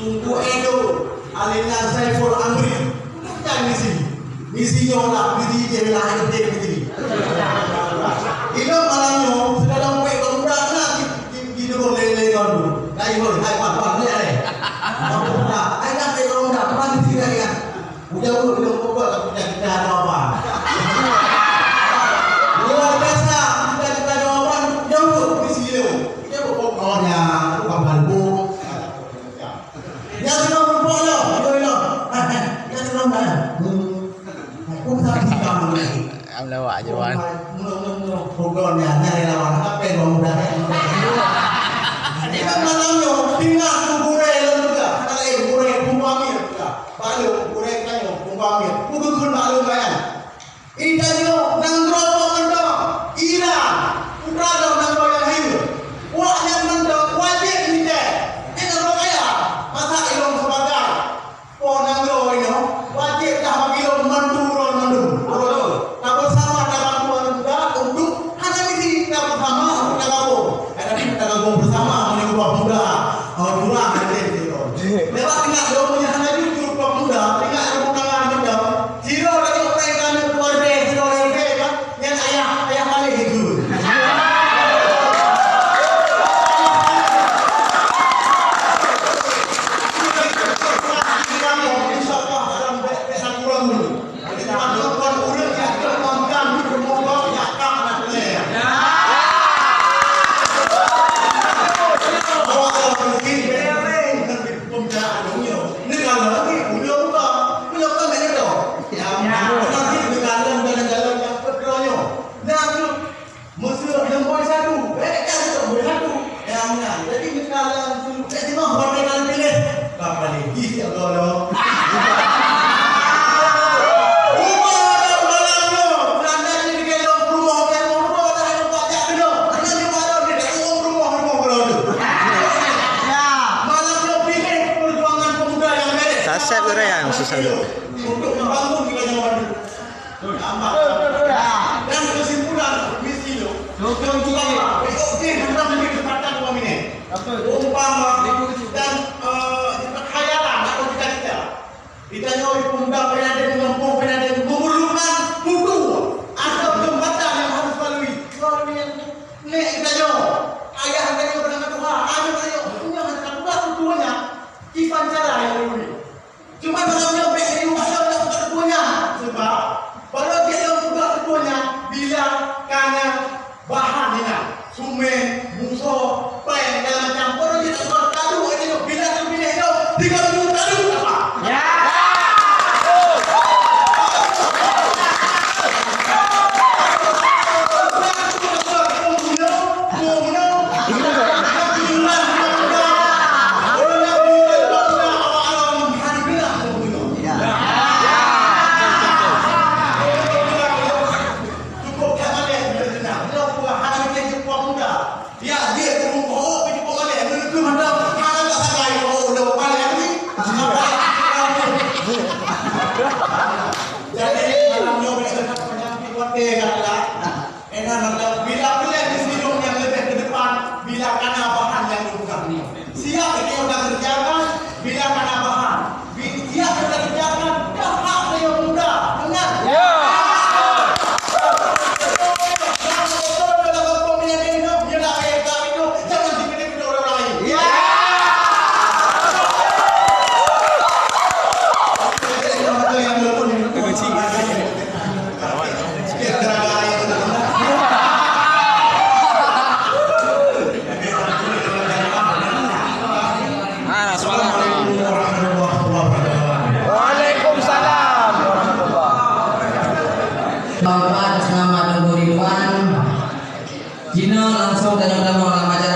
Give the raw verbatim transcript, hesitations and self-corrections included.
Teungku Edo, alias Saiful Amri. Bukan misi. Misi nyoe lah, misi je lah, misi, misi. Inong malam nyoe, sekarang wek pemuda na di, di, di dulu lele ngon. Kai hoi, hai wan, wan, ni ai. Pemuda, ai nak wek pemuda, teman di sini kan. Udah dulu, belum pokok, tapi kita, kita ada apa? Luar biasa, kita, kita ada apa? Jauh, misi jauh. Kita pokok kawan ya, bukan balbu. Nyang keunong rumpok nyoe, nyoe, nyoe. Nyang keunong mana? Hmm. Pun tak bisa. Am lawak je, Wan. Nyoe, nyoe, nyoe. Bukan ya, nyari lawan. Apa yang mau dah? Ini kan malam nyoe, tinggal tu gurèe lom juga. Kata lain, gurèe Punggu Amir juga. Baru gurèe kan nyoe, Punggu Amir. Bukan pun maklum kan? Geutanyoe nanggroe po mantong, Iran, putra lom nanggroe nyang hireuen. Awaknyan mantong wajéb militè. Nyan nanggroe kaya, masa ilôn sebagai po nanggroe inoe, wajéb dah bagi lôn bantu droe mandum. Betul. Tabeusama tabantu aneuk muda untuk hana misi tabeusama untuk tagabong. Kadang kita gabung bersama menyuruh pemuda, oh, curang hati kita. Lewat tengah lom punya hana jujur pemuda, tengah ilmu tangan kita. Siro lagi orang yang kami keluarga, siro lagi kan, yang ayah, ayah paling itu. Insya Allah dalam be-, besan kurang dulu. Meuseu leumboi satu, eh, kan leumboi satu. Ya, meunan. Jadi, meukalang su-, eh, singoh, partai ka piléh. Ka paléh jih, ya Allah, ya Allah. Ubah dah malam nyoe. Belanda ni digendong peurumoh, gendong peurumoh, dah ada empat jak keunoe. Dengan jumpa dah, dia tak urung peurumoh, peurumoh, peurumoh tu. Ya. Malam nyoe piléh perjuangan pemuda yang merek. Sasep orang susah tu. Untuk membangun wilayah Madu. Dan kesimpulan misi tu, umpama, eh, okey, tentang lebih kesempatan dua minit. Umpama dan, eh, khayalan atau cita-cita. Kita nyoe pemuda Penaden, menempuh Penaden memerlukan buku atau jembatan yang harus lalui. Lalui yang nek kita nyoe. Ayah kita nyoe pernah kata, "Wah, anak saya punya anak budak tuanya." Kiban cara yang lalui. Cuma malam nyoe bèk lé uroe nyoe bèk buka deungon nyan. Sebab barô jih lôn buka deungon nyan bila ka na bahan nyan. Sumé, musoh, pèng, segala macam. Barô jih lôn buka deungon nyan, bila teubinéh nyoe, tiga ribu kali apa? Ya. Jadi, malam nyoe, Enak mantap. Bila peureulèe meusidong nyang leubeh keu depan, bila ka na bahan nyang geupeugah nyoe. Siap geutanyoe takerjakan, bila ka na bahan. Bi-, siap geutanyoe kerjakan, dah hak geutanyoe muda. Beunang? Ya. Jangan dikritik orang lain. Ya. Ah, suara. Waalaikumsalam warahmatullahi wabarakatuh. Bapak Selamat Teungku Ridwan. Jinoe langsung tanyoe tamong lam acara.